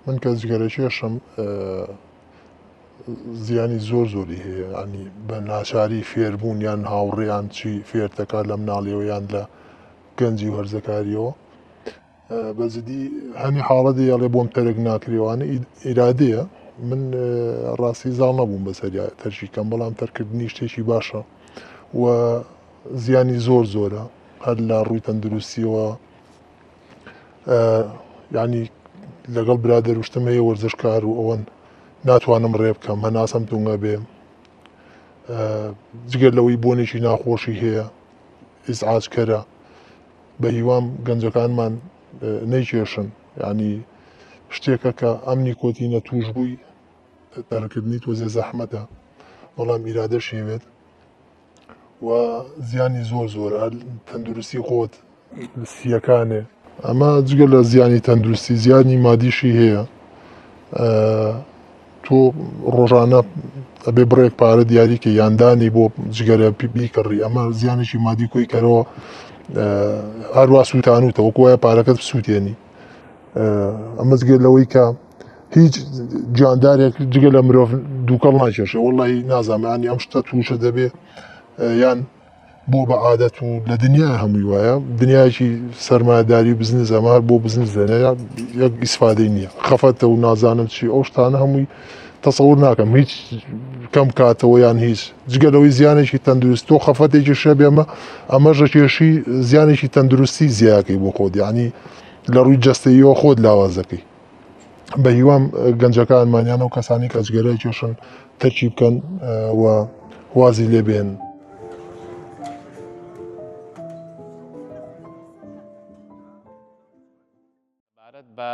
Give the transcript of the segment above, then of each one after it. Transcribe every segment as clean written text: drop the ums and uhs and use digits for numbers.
من کە جگەرەکێشم زیانی زۆر زۆری هەیە ینی بە ناچاری فێربوون یان هاوڕێیان چی فێر دەکات لە مناڵیەوە یان لە گەنجی و هەرزەکاریەوە بە جدی هەنی حاڵەتی ئەڵێ بۆم تەرک ناکرێوانە ئیرادەیە من ڕاستی زاڵ نەبووم بەسەریا تەرکی کەم بەڵام تەرکردنی شتێکی باشە و زیانی زۆر زۆرە هەر لە ڕووی تەندروستیەوە ینی لەگەڵ برادەروشتم هەیە وەرزشکار و ئەوەن ناتوانم ڕێ بکەم هەناسەم تونگە بێ جگەر لەوەی بۆنێکی ناخۆشی هەیە ئیزعاجکەرە بە هیوام گەنجەکانمان نەیکێشن ینی شتێکە کە ئەم نیکۆتینە توش بووی تەرکردنی تۆزێ زەحمەتە بەڵام ئیرادەش هەوێت و زیانی زۆر زۆر تەندروستی خۆت سیەکانێ ئەمە جگە لە زیانی تەندروستی زیانی مادیشی هەیە تۆ ڕۆژانە ئەبێ بڕێک پارە دیاریکە یاندانی بۆ جگەرە بیکڕی ئەمە زیانێکی مادی کۆی کەرەوە هەروە سووتانوتە وەکو وایە پارەکەت بسووتێنی ئەمە جگە لەوەی کە هیچ گیاندارێک جگە لە مرۆڤ دووکەڵ ناکێشێ وەڵی نازانانی ئەم شتە تووشە دەبێ یان بۆ بە عادەت و لە دنیا هەمووی وایە دنیایەکی سەرمایەداری و بزنس ئەمە هەر بۆ بزنس دەنێ یەک ئیسفادەی نییە خەفەتە و نازانم چی ئەو شتانە هەمووی تەسەور ناکەم هیچ کەم کاتەوە یان هیچ جگە لەوەی زیانێکی تەندروست تۆ خەفەتێکی شە بێمە ئەمە ژەکێشی زیانێکی تەندروستی زیاکەی بۆ خۆت یعنی لە ڕووی جەستەیەوە خۆت لاوازەکەی بە هیوام گەنجەکانمان یان ئەو کەسانی کە جگەرە کێشن تەرکی بکەن و وازی لێ بێن. سەبارەت بە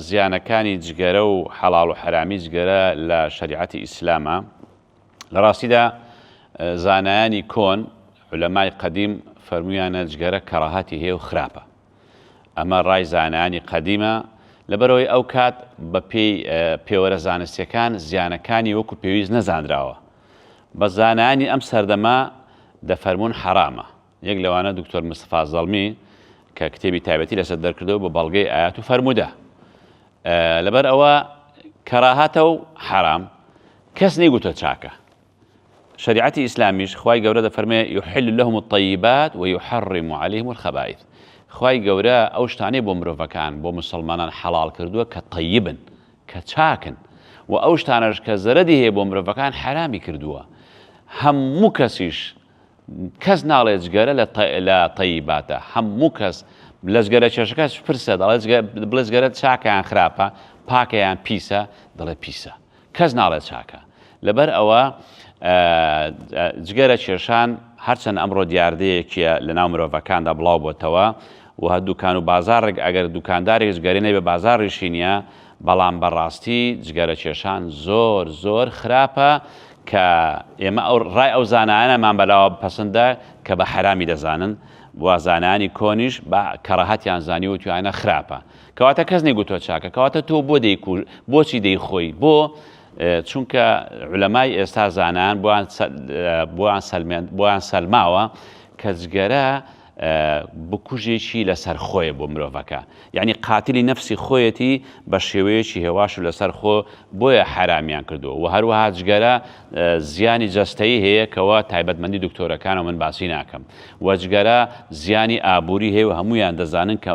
زیانەکانی جگەرە و حەڵاڵ و حەرامی جگەرە لە شەریعەتی ئیسلامە لە ڕاستیدا زانایانی کۆن عولەمای قەدیم فەرموویانە جگەرە کەڕاهەتی هەیە و خراپە ئەمە ڕای زانایانی قەدیمە، لەبەرئەوەی ئەو کات بە پێی پێوەرە زانستیەکان زیانەکانی وەکو پێویست نەزانراوە. بەس زانایانی ئەم سەردەمە دەفەرموون حەرامە. یەک لەوانە دکتۆر مستەفا زەڵمی کە کتێبی تایبەتی لەسەر دەرکردەوە بە بەڵگەی ئایات و فەرموودە. لەبەر ئەوە کەراهەتە و حەرام کەس نەیگوتوە چاکە. شەریعەتی ئیسلامیش خوای گەورە دەفەرمێ یحل لهم الطیبات ویحرم علیهم الخبائث خوای گەورە ئەو شتانەی بۆ مرۆڤەکان بۆ مسلمانان حەڵاڵ کردووە کە طیبن کە چاکن و ئەو شتانەش کە زەرەدی هەیە بۆ مرۆڤەکان حەرامی کردووە هەموو کەسیش کەس ناڵێ جگەرە لە تەیباتە هەموو کەس لە جگەرە کێشەکە پرسە دەڵێ بڵێ جگەرە چاکە یان خراپە پاکە یان پیسە دەڵێ پیسە کەس ناڵێ چاکە. لەبەر ئەوە جگەرە کێشان هەرچەند ئەمڕۆ دیاردەیەکیە لەناو مرۆڤەکاندا بڵاو بۆتەوە و هەر دوکان و بازاڕێک ئەگەر دوکاندارێک جگەرەی نەبێ بازاڕیشی نییە بەڵام بەڕاستی جگەرە کێشان زۆر زۆر خراپە کە ئێمە ئەو ڕای ئەو زانایانەمان بەلاوە پەسەندە کە بە حەرامی دەزانن و زانایانی کۆنیش بە کەڕەهەتیان زانی وتویانە خراپە کەواتە کەس نەیگوتوە چاکە کەواتە تۆ بۆ دەیکوژ بۆچی دەیخۆی بۆ چونکە علەمای ئێستا زانایان بۆیان بۆیان سەلمێن بۆیان سەلماوە کە جگەرە بکوژێکی لەسەر خۆیە بۆ مرۆڤەکە یعنی قاتلی نەفسی خۆیەتی بە شێوەیەکی هێواش و لەسەر خۆ بۆیە حرامیان کردووە و هەروەها جگەرە زیانی جەستەیی هەیە کەەوە تایبەتمەندی دکتۆرەکانەوە من باسی ناکەم وەجگەرە زیانی ئابووری هەیە و هەمویان دەزانن کە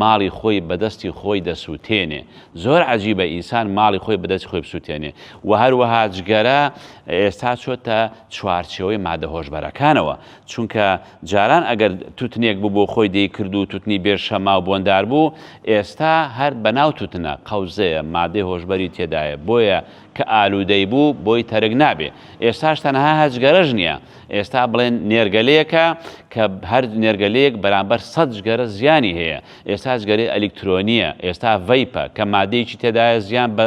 ماڵی خۆی بەدەستی خۆی دەسوتێنێ زۆر عەجیبە ئینسان ماڵی خۆی بەدەستی خۆی بسوتێنێ و هەروەها جگەرە ئێستا چۆتە چوارچێوەی مادە هۆشبەرەکانەوە چونکە جاران ئەگەر توتنێک بوو بۆ خۆی دەیکرد و توتنی بێ شەما و بۆندار بوو ئێستا هەر بەناو توتنە قەوزەیە مادەی هۆشبەری تێدایە بۆیە کە ئالوودەی بوو بۆی تەرک نابێ ئێستاش تەنها هەجگەرەش نییە ئێستا بڵێن نێرگەلەیەکە کە هەر نێرگەلەیەک بەرامبەر سەد جگەرە زیانی هەیە، ئێستا جگەرەی ئەلیکترۆنییە، ئێستا vape ە کە مادەیەکی تێدایە زیان بە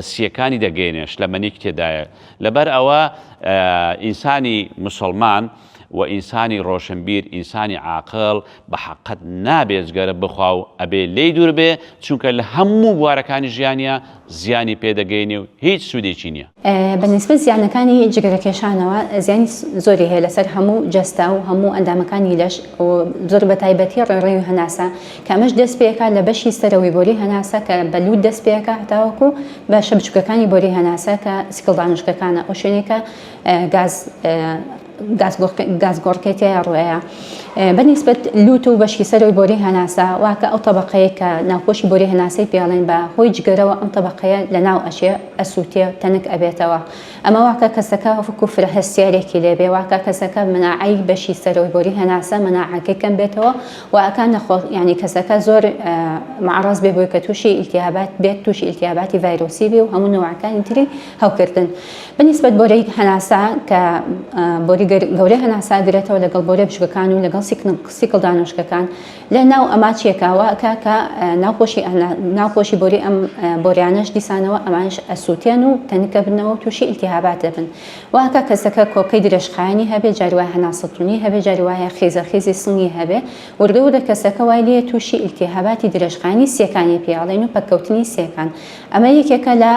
سییەکانی دەگەیەنێ، شلەمەنیەکی تێدایە. لەبەر ئەوە ئینسانی موسڵمان. و ئینسانی ڕۆشنبیر ئینسانی عاقڵ بە حەقت نابێ جگەرە بخوا و ئەبێ لێی دوور بێ چونکە لە هەموو بوارەکانی ژیانیا زیانی پێ دەگەینێ و هیچ سوودێکی نییە. بە نیسبەت زیانەکانی جگەرەکێشانەوە زیانی زۆری هەیە لەسەر هەموو جەستە و هەموو ئەندامەکانی لەش و زۆر بە تایبەتی ڕێڕەوی هەناسە کە ئەمەش دەست پێکات لە بەشی سەرەوەی بۆری هەناسە کە بە لووت دەست پێکا هەتاوەکو بەشە بچووکەکانی بۆری هەناسە کە سیکڵدانوشکەکانە ئەو شوێنێکە گاز گازگۆڕکێ تێیا ڕوێیە. بە نیسبەت لوت و بەشی سەرەوەی بۆری هەناسە واکە ئەو تەبەقەیە کە ناوپۆشی بۆری هەناسەی پێڵێن بە هۆی جگەرەوە ئەم تەبەقەیە لە ناو ئەچێ ئەسووتێ تەنک ئەبێتەوە ئەمە واکە کەسەکە وەکو فرە هەستیارێکی لێبێ واکە کەسەکە مەناعەی بەشی سەرەوەی بۆری هەناسە مەناعەکەی کەم بێتەوە و ئەکا نەخۆ یانی کەسەکە زۆر معڕەز بێ بۆی کە تووشی ئیلتیهابات بێت تووشی ئیلتیهاباتی ڤایرۆسی بێ و هەموو نەوعەکانی تری هەوکردن. بەنیسبەت بۆری هەناسە کە بۆری گەورەی هەناسە ئەگرێتەوە لەگەڵ بۆریە بچوکەکان و لەگەڵ سیکڵدانۆشکەکان لە ناو ئەما چیەکە وا ئەکا کە ناوپۆشی ناوپۆشی بۆری ئەم بۆریانەش دیسانەوە ئەمانش ئەسووتێن و تەنکە بنەوە تووشی ئیلتیهابات دەبن وا ئەکا کەسەکە کۆکەی درێژخایەنی هەبێ جاری وایە هەناسەتونی هەبێ جاری وایە خیزە خیزی سنگی هەبێ وردە وردە کەسەکە وای لێ تووشی ئیلتیهاباتی درێژخایەنی سیەکانی پێ ئەڵێن و پەککەوتنی سیەکان ئەمە یەکێکە لە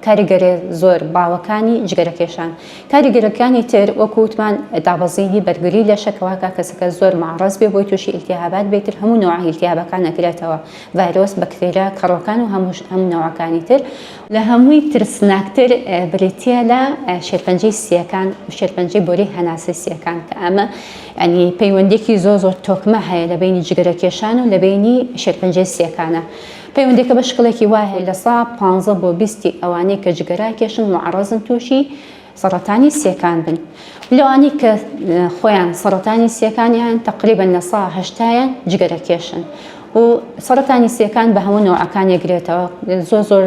کاریگەریە زۆر باوەکانی جگەرەکێشان. کاریگەریەکانی تر وەکو وتمان دابەزینی بەرگری لەشە کە واکا کەسەکە زۆر معڕەز بێ بۆی توشی ئیلتیهابات بێ تر هەموو نەوعە ئیلتیهابەکان ئەگرێتەوە ڤایرۆس بەکتریا کەڕۆکان و هەموو هەموو نەوعەکانی تر. لە هەمووی ترسناکتر بریتیە لە شێرپەنجەی سیەکان و شێرپەنجەی بۆری هەناسەی سیەکان کە ئەمە یانی پەیوەندیەکی زۆر زۆر تۆکمە هەیە لە بەینی جگەرەکێشان و لە بەینی شێرپەنجەی سیەکانە. پەیوەندیەکە بە شکڵێکی وا هەیە لە سا 15 بۆ بیستی ئەوانەی کە جگەرە کێشن موعەڕەزن تووشی سەڕەتانی سیەکان بن لەوانەی کە خۆیان سەڕەتانی سیەکانیان تقریبا لە سا هەشتایان جگەرە کێشن و سەڕەتانی سیەکان بە هەموو نەوعەکان یەگرێتەوە زۆر زۆر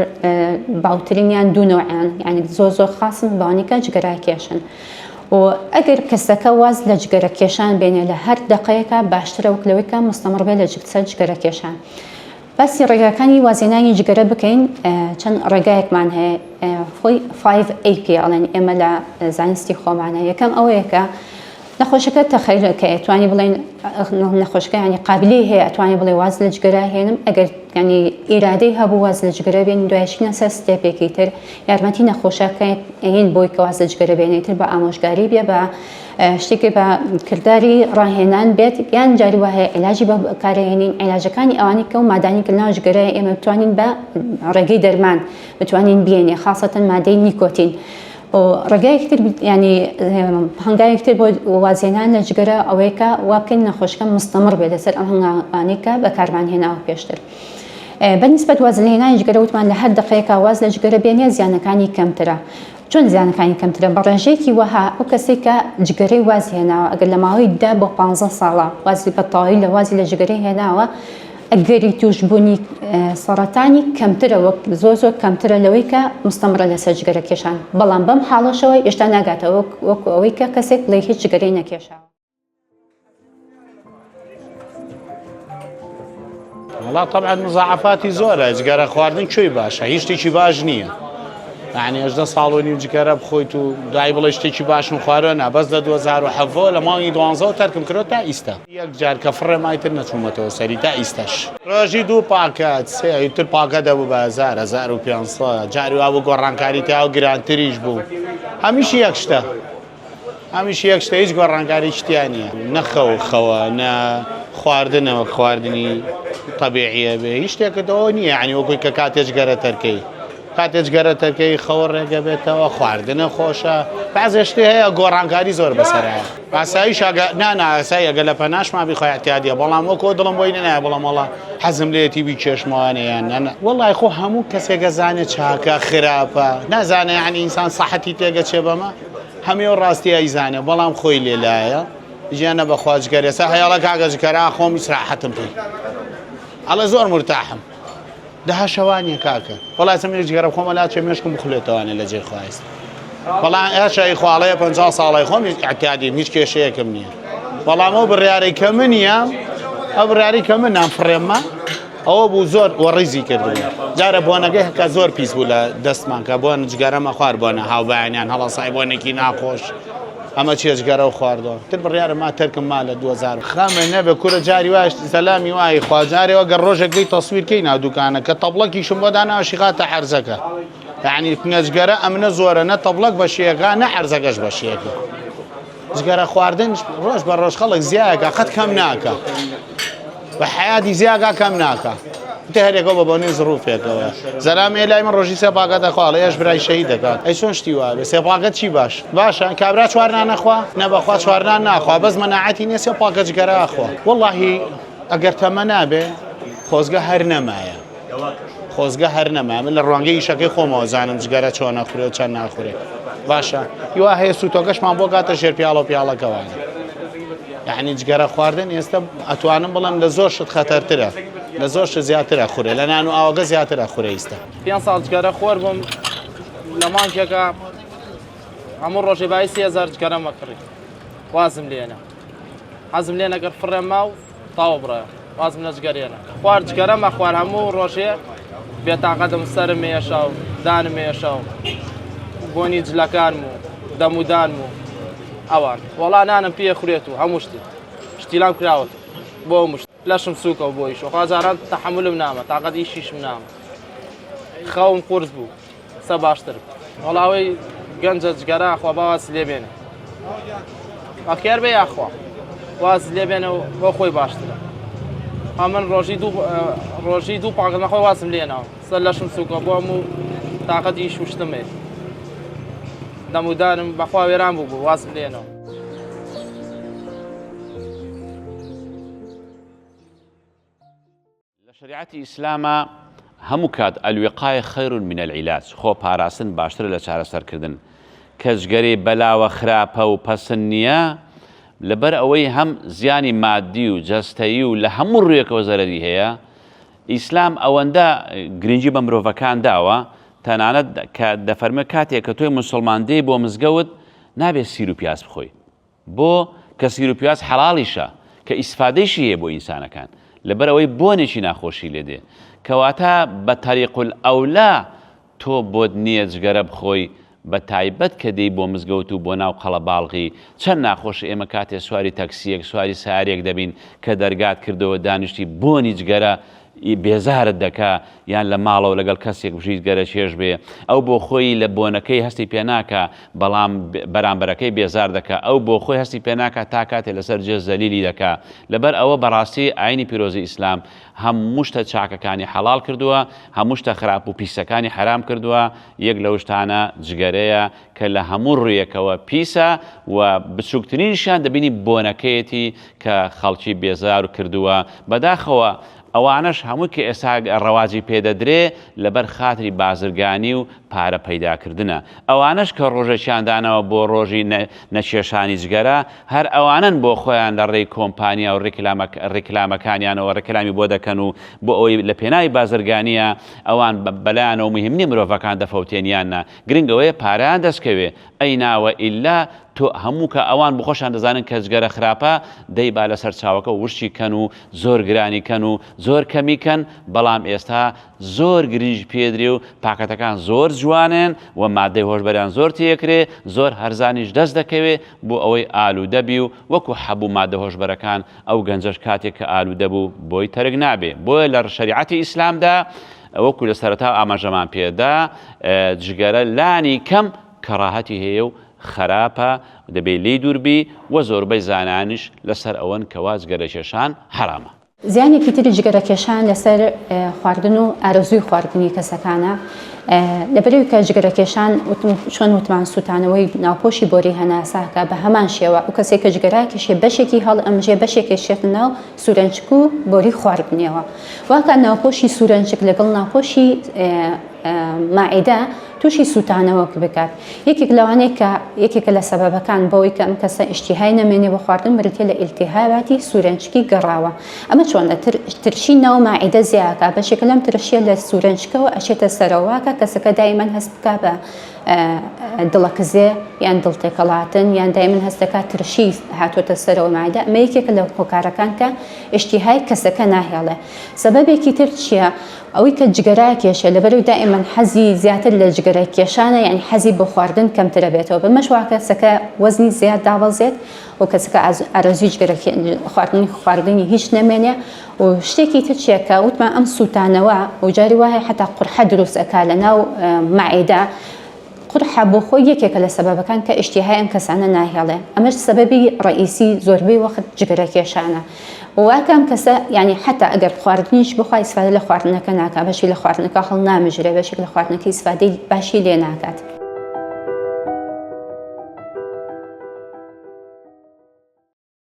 باوترینیان دوو نەوعیان یعنی زۆر زۆر خاصن بەوانەی کە جگەرە کێشن و ئەگەر کەسەکە واز لە جگەرە کێشان بێنێ لە هەر دەقەیەکە باشترە وەک لەوەی کە مستەمڕ بێ لە سەر جگەرە کێشان. باسی ڕێگاکانی وازهێنانی جگەرە بکەین چەند ڕێگایەکمان هەیە خۆی 5A پێ ئەڵێن ئێمە لە زانستی خۆمانە یەکەم ئەوەیە کە نەخۆشەکە تەخەیلەکە توانی بڵێن نەخۆشەکە ینی قابلی هەیە ئەتوانی بڵێ واز لە جگەرە هێنم ئەگەر ینی ئیرادەی هەبوو واز لە جگەرە بێن دوایشینە سەر step ێکی تر یارمەتی نەخۆشەکە هین بۆی کە واز لە جگەرە بێنێتر بە ئامۆژگاری بێ بە شتێکی بە کرداری ڕاهێنان بێت یان جاری وا هەیە عیلاجی بە بەکارهێنین عیلاجەکانی ئەوانەی کە و مادانی کە لەناو جگەرەیە ئێمە بتوانین بە ڕێگەی دەرمان بتوانین بێنێ خاصەتەن مادەی نیکۆتین و ڕێگایەکی تر ینی هەنگاوێکی تر بۆ وازهێنان لە جگەرە ئەوەیە کە وا بکەین نەخۆشەکە مستەمڕ بێت لەسەر ئەم هەنگاوانەی کە بەکارمان هێناوە پێشتر. بەنیسبەت وازلێهێنانی جگەرە وتمان لە هەر دەقەیەکا واز لە جگەرە بێنێ زیانەکانی کەمترە. چۆن زیانەکانی کەمترە؟ بە ڕێژەیەکی وەها ئەو کەسەی کە جگەرەی واز هێناوە ئەگەر لە ماوەی دە بۆ پانزە ساڵە وازی بە تەواوی لە وازی لە جگەرەی هێناوە ئەگەری تووشبوونی سەڕەتانی کەمترە وەک زۆر زۆر کەمترە لەوەی کە مستەمڕە لەسەر جگەرە کێشان بەڵام بەم حاڵەشەوە هێشتا ناگاتەوە وەکو ئەوەی کە کەسێک بڵێ هیچ جگەرەی نەکێشاوە. وەڵا تەبعەن مزاعەفاتی زۆرە جگەرە خواردن کوێی باشە هیچ شتێکی باش نییە یعنی هەژدە ساڵ و نیو جگەرە بخۆیت و دوای بڵێ شتێکی باشم خواروە نا بەس لە 2017 لە مانگی دوانزەوە تەرکم کردو تا ئیستا یەک جار کە فڕێ مایتر نەچوومەتەوە سەری تا ئیستاش ڕۆژی دوو پاکەت سێ ئیتر پاکە دەبوو بە هەزار 1500 جاری وابوو گۆڕانکاری تیا و گرانتریش بوو هەمیشە یەک شتە هەمیشە یەک شتە هیچ گۆڕانکاریی تیا نییە نە خەو خەوە نە خواردنەوە خواردنی تەبیعیە بێ هیچ شتێکتەوە نییە یعنی وەکوی کە کاتێ جگەرە تەرکەی کاتێ جگەرە تەرکەی خەوە ڕێگە بێتەوە خواردنە خۆشە بەعزێ شتێ هەیە گۆڕانکاری زۆر بەسەرایە ئاساییش ئەگە نا نا ئاسایی ئەگە لە پەناشما بی خۆی اعتیادیە بەڵام وەکۆ دڵم بۆی نەنایە بڵێم وەڵا حەزم لێتی بیکێشمەوانێ یان نا نا وەڵای خۆ هەموو کەسێک ئەزانێ چاکە خراپە نازانێ یعنی ئینسان سەحەتی تێگەچێ بەمە هەمی ئەو ڕاستی ئەیزانێ بەڵام خۆی لێ لایە ژیانە بەخوا جگەر ئێستا هەیەڵە کاکە جگەرا خۆم ئیسراحەتم پێی ئەڵێ زۆر مرتاحم دەها شەوانیە کاکە وەڵا ئێستا منیش جگەرە بخۆمە لاچێ مێشکم بخولێتەوانێ لە جێی خوا ئێستا بەڵام ئێشای خواڵەیە پ ساڵی خۆم اعتیادیم هیچ کێشەیەکم نییە بەڵام ئەو بڕیارەی کە منیە ئەو بڕیاری کە من نام فڕێمە ئەوە بوو زۆر وەڕیزی کردبوو جارە بۆنەکەی هەکە زۆر پیس بوو لە دەستمان کە بۆن جگەرەمە خوار بۆنە هاوبایانیان هەڵەسای بۆنێکی ناخۆش. ئەمە چیە جگەرەو خواردوە تر بڕیارم ما تەرکم ما لە 2000 خەمە نەبێ کورە جاری وایش سەلامی وای خوا جارێ ئەگەر ڕۆژێک بێی تەسویر کەی ناو دوکانە کە تەبڵەکیشم بۆ داناوە شیخاتە عەرزەکە یعنی نەجگەرە ئەمنە زۆرە نە تەبڵەک بەشیەکە نە عەرزەکەش بەشیەکە جگەرە خواردن ڕۆژ بە ڕۆژ خەڵک زیایەکە قەت کەم ناکە بە حیاتی زیاگا کەم ناکە تە هەرێکەوە بە بۆنەی زڕوفێکەوە زەلام ئێ لای من ڕۆژی سێ پاکە دەخوا ئەڵێ ئێش برای شەهید دەکات ئەی چۆن شتی وابێ سێ پاکە چی باش باشە کابرا چوارنان نەخوا نە بەخوا چوارنان ناخوا بەس مەناعەتی نییە سێ پاکە جگەرە ئەخوا وەڵاهی ئەگەر تەمە نابێ خۆزگە هەر نەمایە خۆزگە هەر نەما من لە ڕوانگەی ئیشەکەی خۆمەوە زانم جگەرە چۆن ئەخورێ و چەند ناخورێ باشە هیوا هەیە سوتۆکەشمان بۆ گاتە ژێر پیاڵە و پیاڵەکەوانە یعنی جگەرە خواردن ئێستا ئەتوانم بڵێم لە زۆر شت خەتەرترە لە زۆر شت زیاترە خورێ لە نان و ئاوەکە زیاترە خورێ ئیستا. پێ ساڵ جگەرە خۆر بووم لە مانگێکا هەموو ڕۆژێ بای 3000 جگەرەم ئەکڕی وازم لێنە حەزم لێ نەکرد فڕێم ما و تاوە بڕایە وازم لە جگەرێنە خوار جگەرەم ئەخوار هەموو ڕۆژێ بێتاقەتم سەرم مێشا و دانم مێشا و بۆنی جلەکانم و دەمودانم و ئەوان وەڵا نانم پێ خورێت و هەموو شتی شتیلام کراوەت بۆ مشت لەشم سووکە و بۆ ئیش وخوا جاران تەحەمولم نامە تاقەت ئیشیشم نامە خەوم قورس بوو سە باشتر وەڵا ئەوەی گەنجە جگەرە ئەخوا با واز لێ بێنێ ئەخێر بێ یاخوا واز لێ بێنە و بۆ خۆی باشترە ئەمن ڕۆژی دوو ڕۆژی دوو پاکەت نەخۆی وازم لێناوە سەر لەشم سووکە بۆ هەموو تاقەتی شوشتم هەیە دەمودانم بەخوا وێران بوو بوو وازم لێنەوە. لە شەریعەتی ئیسلاما هەموو کات الوقایە خیر من العلاج خۆ پاراستن باشترە لە چارەسەرکردن کە جگەرەی بەلاوە خراپە و پەسند نییە لەبەر ئەوەی هەم زیانی مادی و جەستەیی و لە هەموو ڕوویەکەوە زەرەری هەیە ئیسلام ئەوەندە گرنگی بە مرۆڤەکان داوە تەنانەت کە دەفەرمێ کاتێک کە تۆی مسلمان دێی بۆ مزگەوت نابێ سیر و پیاز بخۆی بۆ؟ کە سیر و پیاز حەڵاڵیشە، کە ئیسفادەیشی هەیە بۆ ئینسانەکان، لەبەر ئەوەی بۆنێکی ناخۆشی لێ دێ، کەواتە بە طریق الاولی تۆ بۆت نییە جگەرە بخۆی، بە تایبەت کە دێی بۆ مزگەوت و بۆ ناو قەڵەباڵغی، چەند ناخۆشە ئێمە کاتێ سواری تەکسییەک، سواری سەیارەیەک دەبین، کە دەرگات کردەوە دانیشتی بۆنی جگەرە بێزارت دەکا، یان لە ماڵەوە لەگەڵ کەسێک بژیت گەرەکێش بێ ئەو بۆ خۆی لە بۆنەکەی هەستی پێ ناکا بەڵام بەرامبەرەکەی بێزار دەکا ئەو بۆ خۆی هەستی پێ ناکا تا کاتێ لەسەر جێ زەلیلی دەکا لەبەر ئەوە بەڕاستی ئاینی پیرۆزی ئیسلام هەموو شتە چاکەکانی حەڵاڵ کردووە هەموو شتە خراپ و پیسەکانی حەرام کردووە یەک لەو شتانە جگەرەیە کە لە هەموو ڕوویەکەوە پیسە و بچووکترینیشیان دەبینی بۆنەکەیەتی کە خەڵکی بێزار کردووە بەداخەوە ئەوانەش هەمووی کە ئێستا ڕەواجی پێ دەدرێ لەبەر خاتری بازرگانی و پارە پەیدا کردنە. ئەوانەش کە ڕۆژێکیان داناوە بۆ ڕۆژی نەکێشانی جگەرە، هەر ئەوانەن بۆ خۆیان لە ڕێی کۆمپانیا و ڕیکلامەکانیانەوە ڕیکلامی بۆ دەکەن و بۆ ئەوەی لە پێناوی بازرگانییە ئەوان بەلایانەوە مهم نییە مرۆڤەکان دەفەوتێن یان نا، گرنگ ئەوەیە پارەیان دەست کەوێ، ئەینا وئیلا تۆ هەموو کە ئەوان بخۆشیان دەزانن کە جگەرە خراپە دەی با لەسەر چاوەکە وشکی کەن و زۆر گرانی کەن و زۆر کەمی کەن بەڵام ئێستا زۆر گرنگی پێدرێ و پاکەتەکان زۆر جوانن و مادەی هۆشبەریان زۆر تێکرێ زۆر هەرزانیش دەست دەکەوێ بۆ ئەوەی ئالوودە بی و وەکو حەب و مادە هۆشبەرەکان ئەو گەنجەش کاتێک کە ئالوودە بوو بۆی تەرک نابێ بۆیە لە شەریعەتی ئیسلامدا وەکو لە سەرەتا ئاماژەمان پێدا جگەرە لانی کەم کەڕاهەتی هەیە و خەراپە دەبێ لێی دوور بی وە زۆربەی زانایانیش لەسەر ئەوەن کەوا جگەرەکێشان حەرامە. زیانێکی تری جگەرەکێشان لەسەر خواردن و ئارەزووی خواردنی کەسەکانە، لەبەرئەوەی کە جگەرەکێشان وتم چۆن وتمان سووتانەوەی ناوپۆشی بۆری هەناسەکە بە هەمان شێوە ئەو کەسێک کە جگەرەکێشێ بەشێکی هەڵئەمژێ بەشێکی ئەچێتە ناو سوورەنچک و بۆری خواردنیەوە واکە ناوپۆشی سوورەنچک لەگەڵ ناوپۆشی ماعیدە تووشی سووتانەوە بکات یەکێک لەوانەیە کە یەکێکە لە سەبەبەکان بەوەی کە ئەم کەسە ئیشتیهای نەمێنێ بۆ خواردن بریتیە لە ئیلتیهاباتی سوورەنچکی گەڕاوە ئەمە چۆنە ترشی ناو ماعیدە زیاکە بەشێکە لەم ترشیە لە سوورەنچکەوە ئەچێتە سەرەوە کە کەسەکە دایمەن هەست بکا بە. دڵەکزێ یان دڵ تێکەڵاتن یان دایمن هەستەکات ترشی هاتووەتە سەرەوە مەعدە ئەمە یەکێکە لە هۆکارەکان کە ئیشتیهای کەسەکە ناهێڵێ سەبەبێکی تر چییە؟ ئەوەی کە جگەرە کێشێ لەبەرەوەی دائیمەن حەزی زیاتر لە جگەرە کێشانە یانی حەزی بۆ خواردن کەمترە بێتەوە بەمەش وا کەسەکە وەزنی زیاد دابەزێت و کەسەکە ئارەزوی جگەرە خواردنی خواردنی هیچ نەمێنێ و شتێکی تر چیە کە وتمان ئەم سووتانەوە و جاری وایە حتا قورحە دروست ئەکا لە ناو مەعیدە قورحە بۆ خۆی یەکێکە لە سەبەبەکان کە ئیشتیهای ئەم کەسانە ناهێڵێ ئەمەش سەبەبی ڕەئیسی زۆربەی وەخت جگەرە کێشانە واکە ئەم کەسە یعنی حتا ئەگەر خواردنیش بخوا ئیسفادە لە خواردنەکە ناکا بەشی لە خواردنەکە هەڵنامژرێ بەشێک لە خواردنەکە ئیسفادەی باشی لێ ناکات.